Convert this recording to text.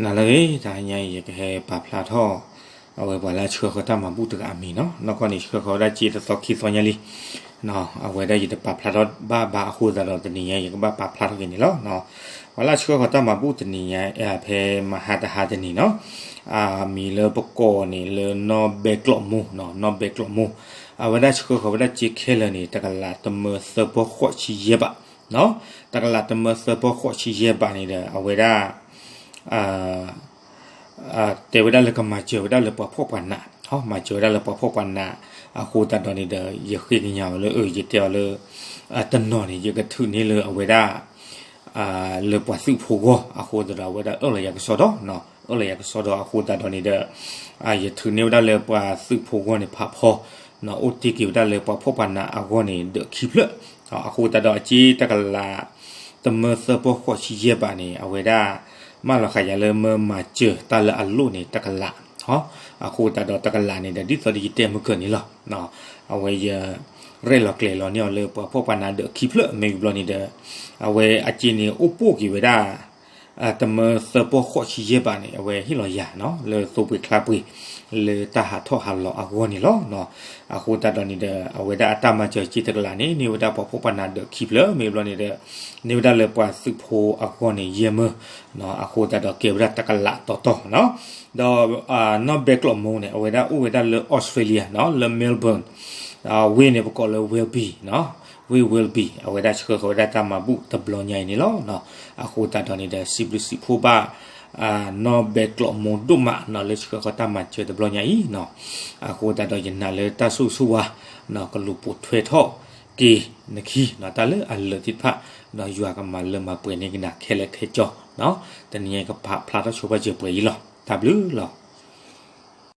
နၤလၢအဂ့ၤ, တဟါညါအံၤ ယကဟဲပာ်ဖျါထီၣ် အဝဲပှၤလၢအဆှၢဃီၤတၢ်မၤဘူၣ်တဂၤအမံၤနီၤ. နီၢ်ကီၢ်န့ၣ် ဆှၢဃီၤဝဲဒၣ်စ့တသီခံသီညါလံ. အဝဲဒၣ်ယတပာ်ဖျါထီၣ်ဘၣ်ဘၣ်အဃိသတးဒီး တနံၤညါယကဘၣ်ပာ်ဖျါထီၣ်က့ၤန့ၣ်လီၤ. ပှၤလၢအဆှၢဃီၤတၢ်မၤဘူၣ်တနံၤညါ ဖဲမဟါတဟါတနံၤနီၤ, အမံၤလၢပကိးန့ၣ်လၢ နီၢ်ဘဲကျိးမိၢ်နီၤ, နီၢ်ဘဲကျိးမိၢ်. အဝဲဒၣ်ဆှၢဃီၤဝဲဒၣ်စ့ခဲလၢာ်န့ၣ် တကလးတမၢသၢပီၢ်ဃိးဆံယဲၢ်ဘး တကလးတမၢသၢပီၢ်ဃိးဆံယဲၢ်ဘးန့ၣ်ဒီး အဝဲဒၣ် တဲဝဲဒၣ်လၢကမၤစၢၤဝဲဒၣ်လၢပှၤဖှီၣ်ပှၤနး, မၤစၢၤဝဲဒၣ်လၢပှၤဖှီၣ်ပှၤနး. အဃိသတးဒီးန့ၣ်ဒီး ယဃ့ကညးအီၤလၢ ယတဲအီၤလၢ တနီၤန့ၣ် ယကထုးန့ၢ်လၢအဝဲဒၣ် လၢပှၤသုးဖိဂီၢ် အဃိသတးဒီး အဝဲဒၣ်အၢၣ်လီၤယၤကစီဒီ, အၢၣ်လီၤယၤကစီဒီ အဃိသတးဒီးန့ၣ်ဒီး ယထုးန့ၢ်ဝဲဒၣ်လၢပှၤသုးဖိဂီၢ်န့ၣ်ဖးဖီ အိၣ်တ့ၢ်က့ၤဝဲဒၣ်လၢပှၤဖှီၣ်ပှၤနးအဂီၢ်န့ၣ် ဒီးခံဖျၢၣ်. အဃိသတးဒီး အစ့တကလးတမၢသၢပီၢ်ဃိးဆံယဲၢ်ဘးန့ၣ် အဝဲဒၣ် မၢလီၤဃာ်ယၤလၢမၢမၤစၢၤတၢ်လၢအလိၣ်န့ၣ် တကလး. အဃိသတးဒီးတကလးန့ၣ်ဒီး ဒ်သိးဒီးယတဲမုၢ်ကၢၢ်န့ၣ်လီၤ. အဝဲယ ရဲၣ်လီၤကျဲၤလီၤန့ၢ်အီၤလၢပှၤဖှီၣ်ပှၤနးဒီးခံဖျၢၣ်မ့ၢ်ဘျီန့ၣ်ဒီး အဝဲအစ့န့ၣ် အိၣ်ပိၢ်က့ၤဝဲဒၣ် တမၢသၢပီၢ်ဃိးဆံယဲၢ်ဘးန့ၣ် အဝဲဟ့ၣ်လီၤယၤနီၤ လၢသိပှ့ၤချါပှ့ၤ လၢတၢ်ဟးထီၣ်ဟးလီၤအဂီၢ်န့ၣ်လီၤ. အဃိသတးဒီးန့ၣ်ဒီး အဝဲဒၣ်အတၢ်မၤစၢၤစ့တကလးန့ၣ် န့ၢ်ဝဲဒၣ်ပှၤဖှီၣ်ပှၤနးဒီးခံဖျၢၣ်မ့ၢ်ဘျီန့ၣ်ဒီး န့ၢ်ဝဲဒၣ်လၢပှၤသုးဖိအဂီၢ်န့ၣ် ယဲၢ်မၢ, အဃိသတးဒီးကဲဝဲဒၣ်တကလးတီတီနီၤ. ဒီး နီၢ်ဘဲကျိးမိၢ်န့ၣ် အဝဲဒၣ်အိၣ်ဝဲဒၣ်လၢ Australia နီၤ လၢ Melbourne ဝ့ၢ်န့ၣ်ပကိးလၢ Willoughby နီၤ, ဝ့ၢ် Willoughby အဝဲဒၣ်ဆှၢဃီၤဝဲဒၣ်တၢ်မၤဘူၣ်တဘျီညါအံၤန့ၣ်လီၤ. အဃိသတးဒီးန့ၣ်ဒီး စံးဘျုးစံးဖှိၣ်ဘၣ် နီၢ်ဘဲကျိးမိၢ်ဒိၣ်မးနီၤ လၢဆှၢဃီၤတၢ်မၤစၢၤတဘျီညါအံၤနီၤ. အဃိသတးဒီးယနာ်လၢတၢ်ဆိၣ်ဂ့ၤဆိၣ်ဝါ ကလူၤပိာ်ထွဲထီၣ်က့ၤနခံနီၤ တၢ်လၢအလၢာ်သ့ၣ်တဖၣ် ဒီးယွၤကမၤလၢမၤပှဲၤန့ၢ်ကနၤခဲလၢာ်ခဲဆ့နီၤ. တနံၤအံၤကပာ်ဖျါထီၣ်ဆိပာ်စၢၤပှဲၤအံၤလီၤ. တၢ်ဘျုးလီၤ.